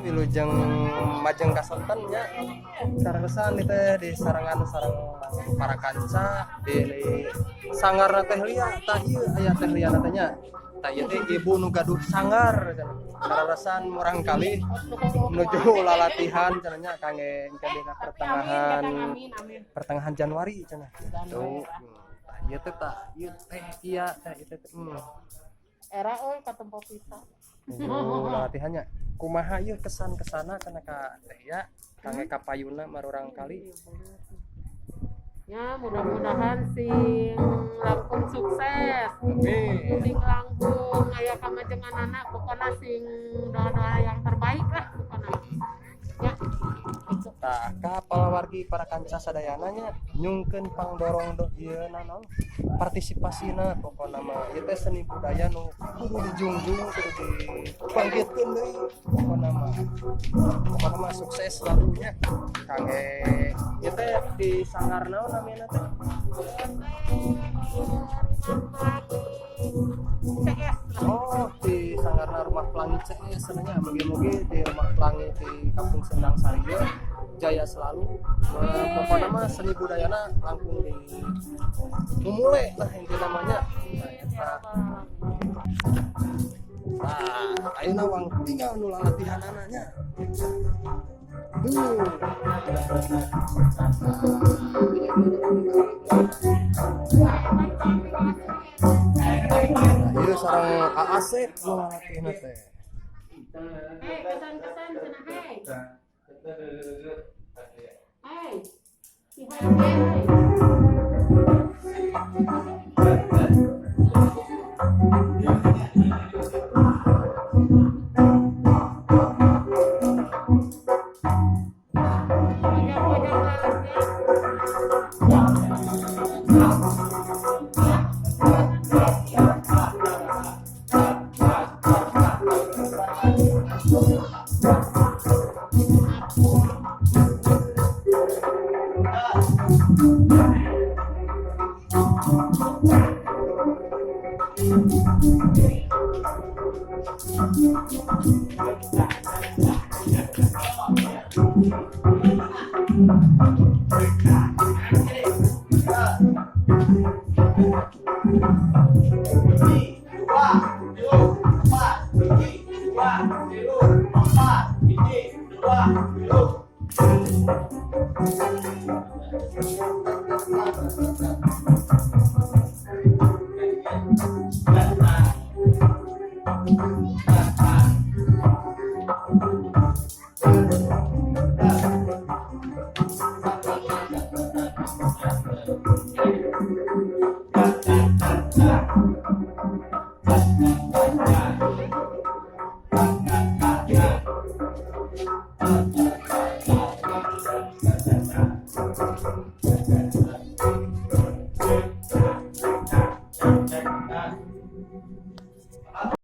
Wilujeng majeng kasonten nya, sareresan ieu teh di sarengan sareng para kanca di sanggarna Teh Lia. Tah, ieu aya Teh Lia teh nya. Tah, ieu teh ibu nu gaduh sanggar cenah. Sareresan murang kali menuju lalatihan cenah nya, kangge engke dina pertengahan Amin, amin. pertengahan Januari cenah. Tuh. Tah, ieu teh, tah ieu teh, iya teh, ieu teh. Era euy katempo pisan. Nuju lalatihannya. Kumaha ieu kesan-kesana cenah ka Teh ya, kangge kapayuna marurang kali? Ya, mudah-mudahan sing langkung sukses. Amin. Sing langkung aya kamajenganana, pokoknya sing doa-doa yang terbaik lah pokoknya. Ya, gitu. Tah, ka palawargi, para kanca sadayana nya, nyungkeun pangdorong do ieu naon partisipasina. Pokona mah ieu teh seni budaya nu kudu dijunjung, kudu dibangkitkeun deui. Pokona mah sukses selalu nya kangge ieu teh di sanggar naon namina teh? CS. Oh, di sanggarna Rumah Pelangi CS sebenarnya. Mugi-mugi di Rumah Pelangi di Kampung Sendang Sari ieu jaya selalu. Nah, pokoknya mah seni budayana langkung di mumule lah inti namanya. Nah, eta. Nah, ayeuna wang tinggal nu lalatihanana nya. Duh. Nah, ieu sareng Asep nu lalatihna teh. Hei, kesan-kesan cenah, hei. Hei. Si hai hei. Pojok-pojok lalesnya. Dua, tilu, empat, hiji, dua, tilu, empat, hiji, dua, tilu.